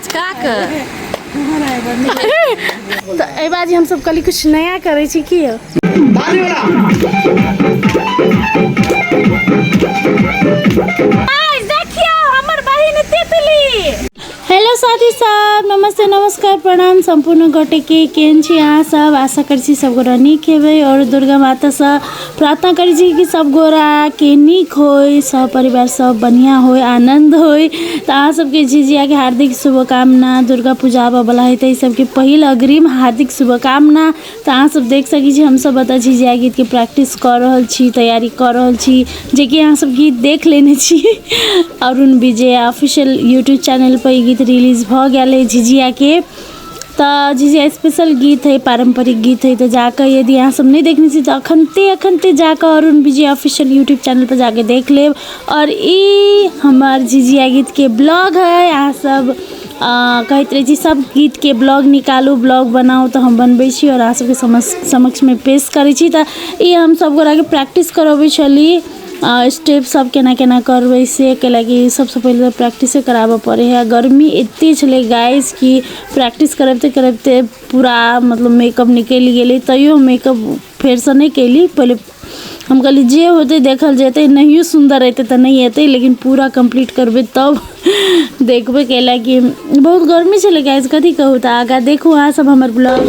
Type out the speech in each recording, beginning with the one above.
लचका के। तऽ एहि बाजी हमसब कहली कुछ नया करै छी की यौ। गाइस देखियौ हमर बहिन तितली। हेलो साथी सब, नमस्ते, नमस्कार, प्रणाम सम्पूर्ण गोटे के। केहन छी अहाँ सब? आशा करै छी सब गोरा नीक हेबै और दुर्गा माता सँ प्रार्थना करै छी कि सब गोरा के नीक होय, सब परिवार सब बढ़िया होय, आनंद होय। तऽ अहाँ सबके झिझिया के हार्दिक शुभकामना। दुर्गा पूजा आबऽ वाला है तऽ ई सबके पहिल अग्रिम हार्दिक शुभकामना। तऽ अहाँ सब देख सकै छी हमसब एतऽ झिझिया गीतके प्रैक्टिस कऽ रहल छी, तैयारी कऽ रहल छी, जेकि अहाँ सब गीत देख लेने छी। अरुण विजय ऑफिशियल यूट्यूब चैनल पर ई गीत रिलीज भऽ गेल है झिझियाके। तऽ झिझिया स्पेशल गीत है, पारम्परिक गीत है। तऽ जाकऽ यदि अहाँ सब नहि देखने छी तऽ अखनते अखनते जाकऽ अरुण विजय ऑफिशियल यूट्यूब चैनल पर जाके देख लेब। आओर ई हमर झिझिया गीतके ब्लॉग है। अहाँ सब कहैत रहै छी सब गीतके ब्लॉग निकालू, ब्लॉग बनाउ, तऽ हम बनबै छी आओर अहाँ सबके समक्षमे पेश करै छी। तऽ ई हम सब गोराके प्रैक्टिस करबै छली, स्टेप सब केना केना करबै से, कैलाकि सबसँ पहिले तऽ प्रैक्टिसे कराबऽ पड़ै है। गर्मी एते छलै गाइस कि प्रैक्टिस करबिते करबिते पूरा मतलब मेकअप निकलि गेलै, तैयो मेकअप फेरसँ नहि कयली। पहिले हम कहली जे होतै देखल जेतै, नहियो सुन्दर एतै तऽ नहि एतै, लेकिन पूरा कम्प्लीट करबै तब देखबै, कैलाकि बहुत गर्मी छलै गाइस, कथी कहू। तऽ आगाँ देखू अहाँ सब हमर ब्लॉग।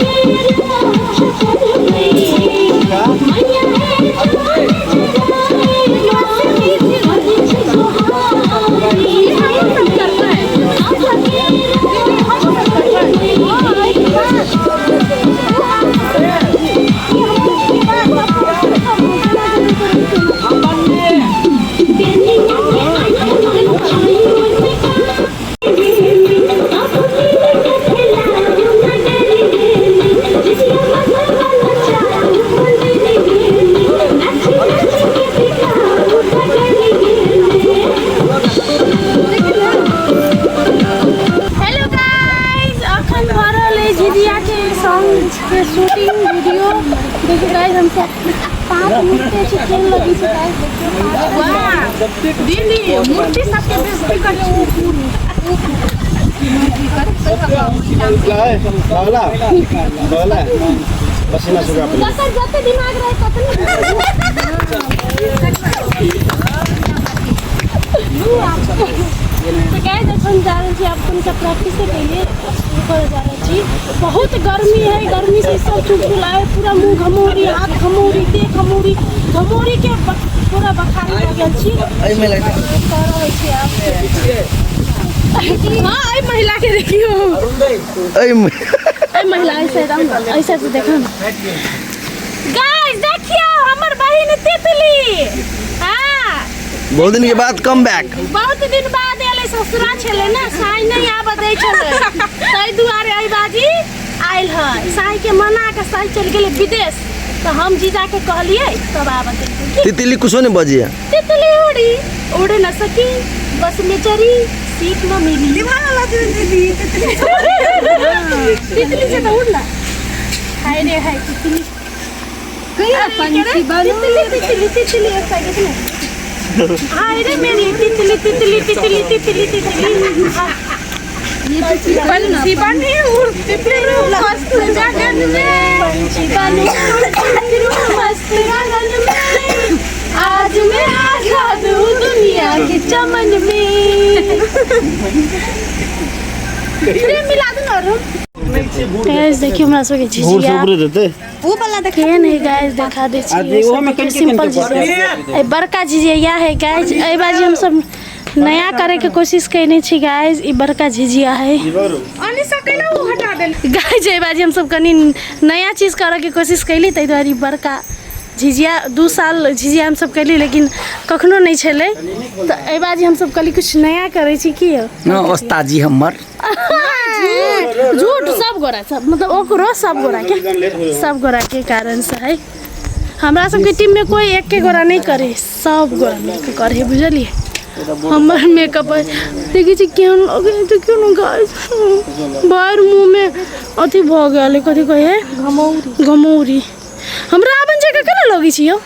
हेलो गाइस, अखन भऽ रहल अछि झिझिया के सॉन्ग के शूटिंग वीडियो। देखियौ गाइस, हम सब पाँच मूर्ति छै, केहन लगै छै गाइस देखियौ। पाँच दीदी मूर्ति सबके बेइज्जती करै पसीना सुखा पड़े। जकर जते दिमाग रहे ततने। तऽ गाइस अखन जा रहल छी अपन सब प्रैक्टिस के लिए शुरू करे जा रहल छी। बहुत गर्मी है, गर्मी से सब चुलचुलाए, पूरा मुँह घमौरी, हाथ घमौरी, देह घमौरी, घमौरी के पूरा बखारी भऽ गेल छी। कऽ रहल छी आब। हाँ, एहि महिला के देखियौ, एहि महिला ऐसे ऐसे से देखो ना। गाइस देखियौ हमर बहिन तितली। हाँ, बहुत दिन के बाद कम बैक। बहुत दिन बाद एलै, ससुरा छलै ने, साई नहि आबऽ दै छलै, ताहि दुआरे एहि बाजी आयल है। साई के मना के साई चलि गेलै विदेश, तऽ हम जीजा के कहलियै तब आबऽ देलकै। तितली कुछो नहीं बजिए। तितली उड़ी उड़ न सकी, बस में चरी सीख न मिली। तितली से तो उड़ना। हाय रे हाय तितली, पंछी बनू। तितली तितली तितली, एक साइड देखना। हाय रे मेरी तितली तितली तितली तितली तितली। पंछी बनी उड़ती फिरू मस्त गगन में। पंछी बनूं फिरूं मस्त गगन में, आज मैं आजाद हूँ दुनिया के चमन में। प्रेम मिला दो ना अरुण। गाइस देखियो हमरा सबके झिझिया देते ऊ वाला देख केहन है गाइस, देखा दै छी। सिंपल झिझिया, ए बड़का झिझिया है गाइस। एहि बाजी हम सब नया करे के कोशिश कयने छी गाइस। ई बड़का झिझिया है अनी सकेला ऊ हटा देल। गाइस एहि बाजी हम सब कनी नया चीज करे के कोशिश कैली, ताहि दुआरे ई बड़का झिझिया। 2 साल झिझिया हम सब कैली, लेकिन कखनो नहि छलै। तऽ एहि बाजी हम सब कहली कुछ नया करै छी की यौ। ओस्ताजी हमर झूठ, सब गोरा सब मतलब ओकरो सब गोरा के, सब गोरा के कारण से है। हमरा सबके टीम में कोई एक के गोरा नहीं करे, सब गोरा मिलके करे, बुझलिए। हमर मेकअप देखै छी केहन लगै है, देखियौ ने गाइस, बाहर मुँह में अथी भऽ गेल है, कथी कहै है, घमौरी। हम रावण जकाँ केना लगै छी यौ?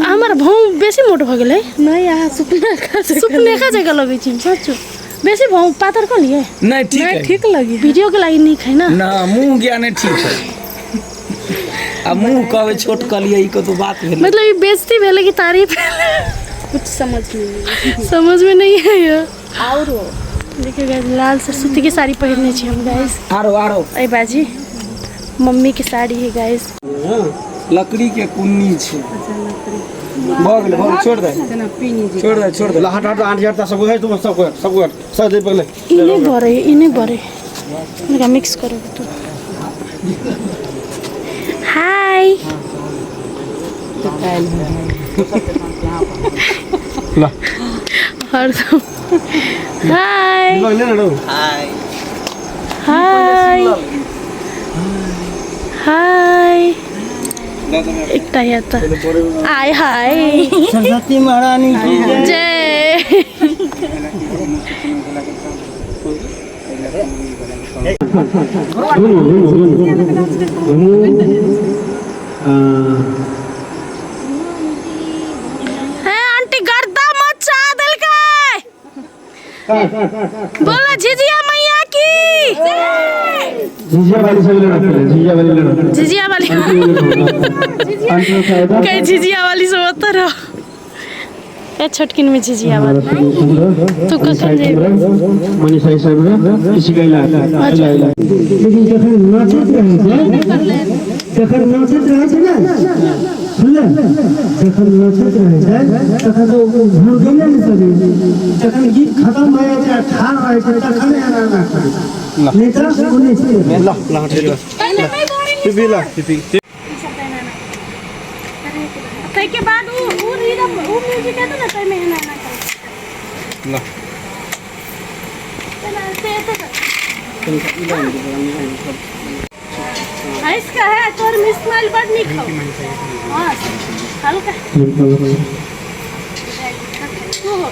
हमर भौं बेसी मोट भऽ गेलै। नहीं, अहाँ सुपनेखा सुपनेखा जकाँ लगै छी हम, सचो। बेसी भौ पातर कऽ लिए। नहीं ठीक है। ठीक लगी। वीडियो के लागि नीक है ना। ना मुंह गया नहीं ठीक है। आ मुंह कहबै छोट कऽ लिअ, ई कतौ बात भेलै। मतलब ई बेइज्जती भेलै कि तारीफ भेलै? कुछ समझ में नहीं। समझ में नहीं है ये। और देखियो गाइस, लाल से सूती के साड़ी पहिरने छी हम गाइस। आरो आरो। ए बाजी मम्मी के साड़ी है गाइस। लकड़ी के कुन्नी छै। भऽ गेलै, भऽ गेलै, छोड़ दे, छोड़ दे, छोड़ दे। ला हट हट, आठ हट, सब है तुम सब सब सब दे पगले। इने भरे, इने भरे, इनका मिक्स करो तू। हाय ला हरदम हाय। ले ना। हाय हाय, एकटा या त आय हाय। सरस्वती महारानी की जय। जय। हे आंटी गर्दा मचा देलकै। बोलो झिझिया मैया की। झिझिया वाली सब लड़ा पहले, झिझिया वाली लड़ा। झिझिया वाली कहीं झिझिया वाली सब होता रहो। ए छोटकिन में झिझिया वाली तू कखन जेबे? मनीषा साहब इसी का इलाज। लेकिन जखन नाचैत रहै छै, जखन नाचैत रहै छै ने, सुनले, जखन नाचैत रहै छै तखन तो घुर गेले नहि सकै। जखन गीत खत्म भए जाइ छै आ ठाढ़ रहै छै तखन एना एना करै छै, नहि तऽ ओ नहि छै। ला ला हट पिपी ला पिपी। ताहिके बाद उ उ रिदम उ म्यूजिक हेतै ने, ताहिमे एना एना करै। ला एना से एते कर। हँस का है तोहर स्माइल बड़ नीक हौ। हाँ हल्का तू हो।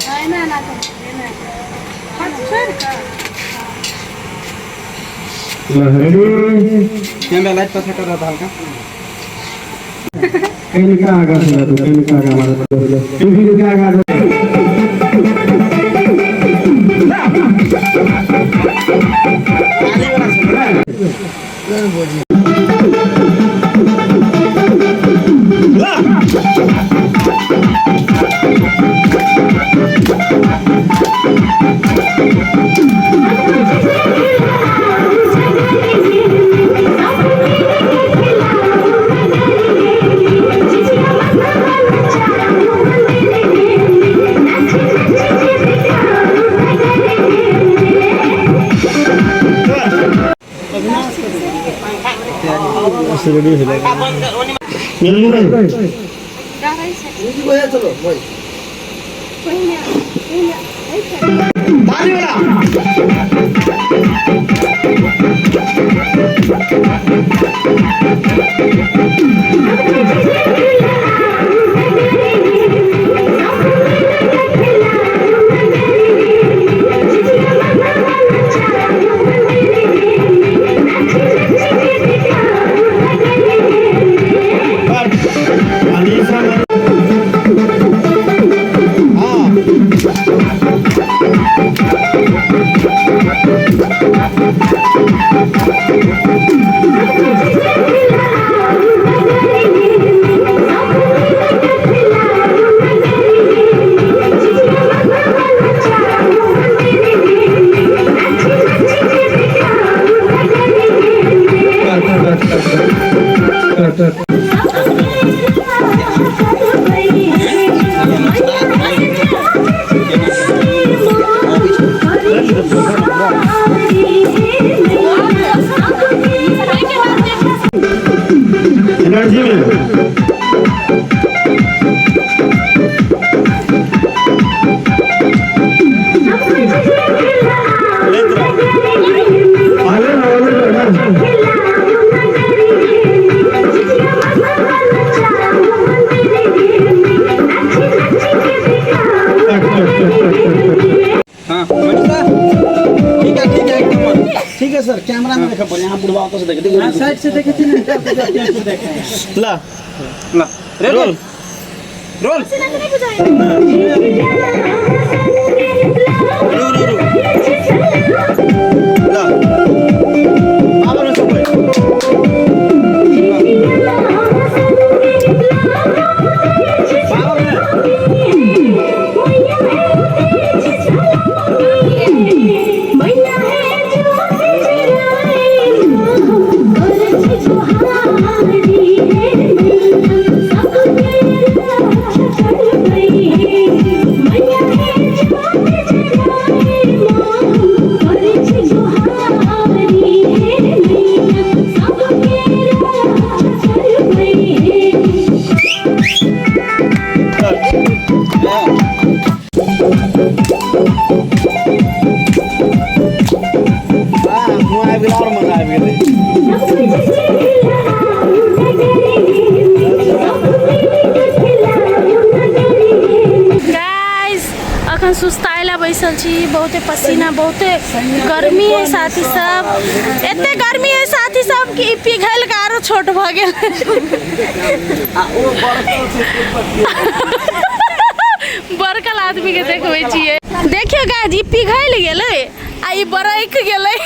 हाँ, एना एना कर, एना हाथ छोड़ि कऽ। रेडी। कैमरा लाइट पर कर रहा था हल्का। कहीं का आगा सुना तो कहीं का आगा मारा पिपी के आगा। रेडी हो जाएगा। चलो भाई ताली वाला। एनर्जी में। आगे ना, आगे ना। हाँ मनीषा ठीक है, ठीक है, एकदम ठीक है सर। कैमरा में देखो, यहाँ बुढ़वा से देख, देखो साइड से देखे थे ना। ला ला रोल। रोल। पसीना तऽ नहि बुझाइ। रुक रुक रुक, ल पावर में सबै। पावर में। हां, मुँह आबि गेल आओर मजा आबि गेलै। गाइस, अखन सुस्ताइला बैसल छी। बहुते पसीना, बहुते गर्मी है साथी सब। एते गर्मी है साथी सब कि ई पिघल के आरो छोट भऽ गेल। आ ओ बड़कल छै। बड़कल आदमी के देखबै छियै। देखियौ गाइस, ई पिघल गेलै आ ई बरैक गेलै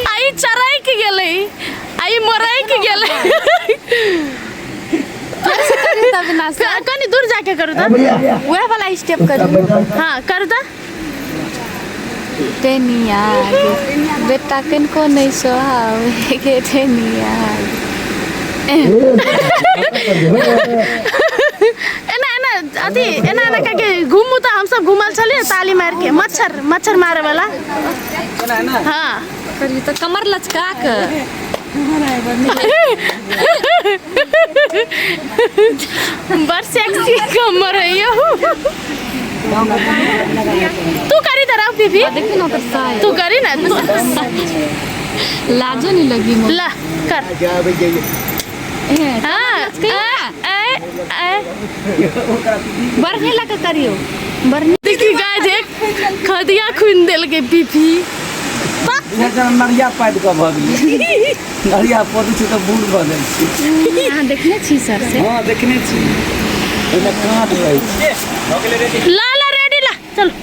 आ ई चरैक गेलै आ ई मरैक गेलै। कनि दूर जाके करू तऽ। वएह वाला स्टेप करू। हाँ, करू तऽ। टेनिया गे बेटा, कनिको नहि सोहावे गे टेनिया गे। एना एना अथी एना एना करके घूमू तऽ। हमसब घूमल छलियै ताली मारि के, मच्छर मच्छर मारे वाला। एना एना। हाँ। करियौ तऽ कमर लचका कऽ। बड़ सेक्सी कमर है यौ। तू करी तऽ रह बीबी। देखी ने ओकर साय। तू करी ना तू। लाजो नहीं लगी मोर। ला कर। हाँ, ए ए ए। बढ़ने लग करियो, बढ़ने। देखी गाय, एक खदिया खुन देलकै पीपी। जेना नरिया पाति कऽ भऽ गेलै। नरिया पौधे छै तऽ बूढ़ भऽ जाइ छै। अहाँ देखने छी सर से? हँ, देखने छी, ओहिमे काँट रहै छै। ला ला, रेडी, ला चलो।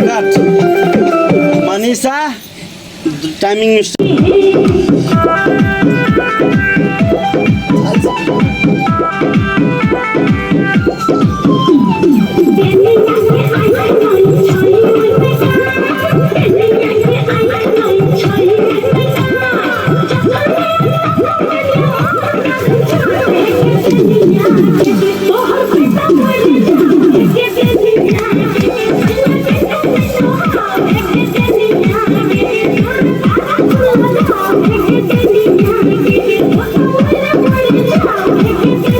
Cut. Manisha, timing mistake.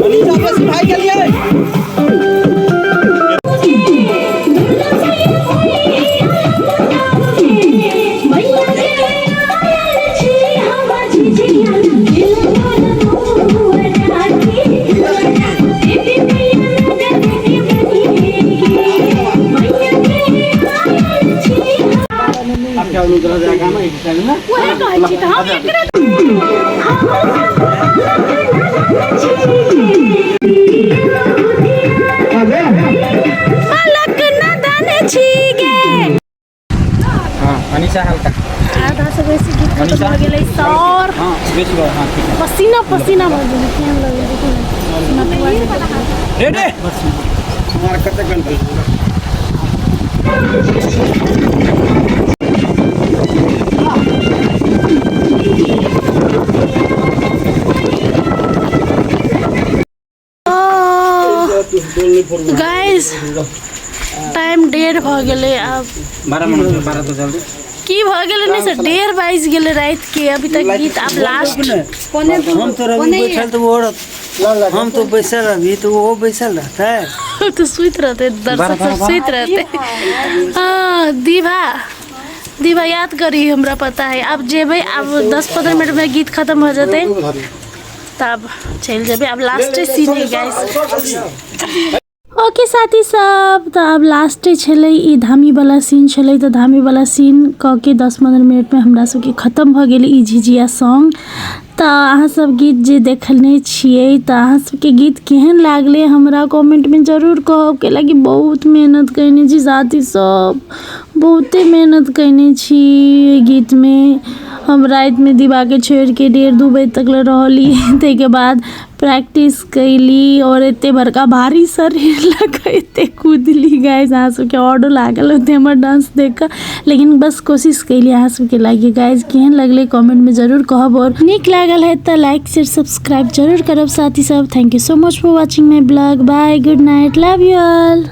Manisha, बस भाई के लिए। अब क्या उधर जाएगा ना, एक साइड ना। वएह कहै छी तऽ हम एकरे। पलक नदन छी गे। हाँ मनीषा, हल्का। आधा से बेसी गीत खत्म भऽ गेलै सर। हाँ, बेसी भऽ, हाँ, ठीक है। पसीना पसीना भऽ गेलै। केहन लगै देखू ने नटुआ जकाँ। रेडी। हमारा कते घंटा? गाइस, टाइम 1:30 भऽ गेलै आब। 12 मिनट, 12 तो जल्दी। की भऽ गेलै ने से 1:30 बाजि गेलै रातिके, अभी तक गीत। आब लास्ट। हम तो रवि बैठल तो वो हम तो बैसल रही तो वो बैसल रहता है। तो सुति रहते दर्शक सब, सुति रहते। हाँ, दीभा दीभा याद करी, हमरा पता है। आब जेबै, आब 10-15 मिनट में गीत खत्म हो जेतै तब चलि जेबै। आब लास्ट सीन है गाइस। ओके साथी सब, तऽ आब लास्टे छलै ई धामीवला सीन छलै। तऽ धामीवला सीन कऽ के 10-15 मिनटमे हमरा सबके खतम भऽ गेल ई झिझिया सॉन्ग। तऽ अहाँ सब गीत जे देखने छियै, तऽ अहाँ सबके गीत केहन लागलै हमरा कमेंटमे जरूर कहब, कैलाकि बहुत मेहनत कयने छी साथी सब, बहुते मेहनत कयने छी एहि गीतमे। हम रातिमे दीवाके छोड़िके 1:30-2 बजे तक ले रहली, ताहिके बाद प्रैक्टिस कैली और एते बड़का भारी शरीर लऽ कऽ एते कूदली। गाइस, अहाँ सबके ऑर्डर लागल होतै हमर डांस देख कऽ, लेकिन बस कोशिश कैली अहाँ सबके लागी। गाइस, केहन लगलै कमेंटमे जरूर कहब, और नीक लागल है तऽ लाइक शेयर सब्सक्राइब जरूर करब साथी सब। Thank you so much for watching my blog. Bye, good night, love you all.